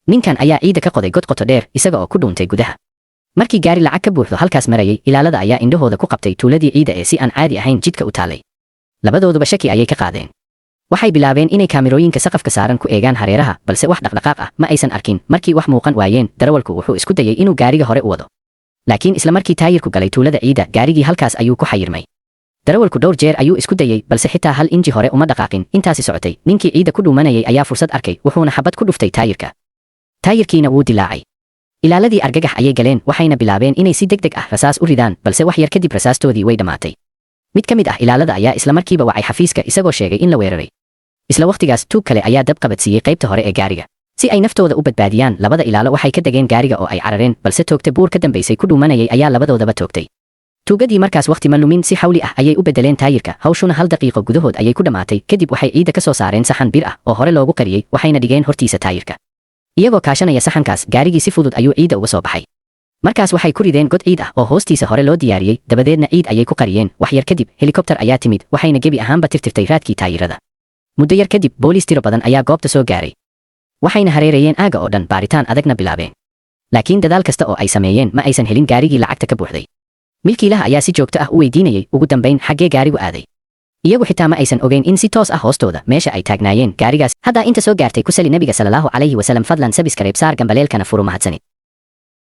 Ninkan ayaa ciidda ka qoday god qoto dheer, isaga oo ku dhuuntay gudaha. Markii gaari lacag ka buuxdo halkaas marayay, ilaalada ayaa indhahooda ku qabtay tuuladii ciidda ee si aan caadi ahayn jidka u taalay. Labadooduba shaki ayay ka qaadeen. Waxay bilaabeen inay kaamirooyinka saqafka saaran ku eegaan hareeraha, balse wax dhaqdhaqaaq ah ma aysan arkin. Markii wax muuqan waayeen, darawalku wuxuu isku dayay inuu gaariga hore u wado, laakiin isla markii taayirku galay tuulada ciidda, gaarigii halkaas ayuu ku xayirmay. Darawalku dhowr jeer ayuu isku dayey, balse xitaa hal inji hore uma dhaqaaqin. Intaasi socotay, ninkii ciidda ku dhuumanayay ayaa fursad arkay, wuxuuna xabad ku dhuftay taayirka. Taayirkiina wuu dilaacay. Ilaaladii argagax ayay galeen, waxayna bilaabeen inay si degdeg ah rasaas u ridaan, balse wax yar kadib rasaastoodii way dhammaatay. Mid ka mid ah ilaalada ayaa isla markiiba wacay xafiiska, isagoo sheegay in la weeraray. Isla wakhtigaas, tuug kale ayaa dab qabadsiiyey qaybta hore ee gaariga. Si ay naftooda u badbaadiyaan, labada ilaalo waxay ka degeen gaariga oo ay carareen, balse toogta buur ka dambaysay ku dhuumanayay ayaa labadoodaba toogtay. Tuugadii markaas wakhti ma lumin, si xawli ah ayay u bedeleen taayirka, hawshuna hal daqiiqo gudahood ayay ku dhammaatay. Kadib waxay ciidda ka soo saareen saxan bir ah oo hore loogu qariyey, waxayna dhigeen hortiisa taayirka. Iyagoo kaashanaya saxankaas, gaarigii si fudud ayuu ciidda uga soo baxay. Markaas waxay ku rideen god ciid ah oo hoostiisa hore loo diyaariyey, dabadeedna ciid ayay ku qariyeen. Wax yar kadib helikobtar ayaa timid, waxayna gebi ahaanba tirtirtay raadkii taayirada. Muddo yar kadib booliis tiro badan ayaa goobta soo gaaray, waxayna hareereeyeen aagga oo dhan, baaritaan adagna bilaabeen. Laakiin dadaal kasta oo ay sameeyeen, ma aysan helin gaarigii lacagta ka buuxday. Milkiilaha ayaa si joogto ah u weydiinayay ugu dambayn, "Xaggee gaarigu aaday?" Iyagu xitaa ma aysan ogeyn in si toos ah hoostooda meesha ay taagnaayeen gaarigaas. Haddaa inta soo gaartay, ku sali Nebiga, salallahu calayhi wasalam. Fadlan subscribe saar, gambaleelkana furu. Mahadsanid.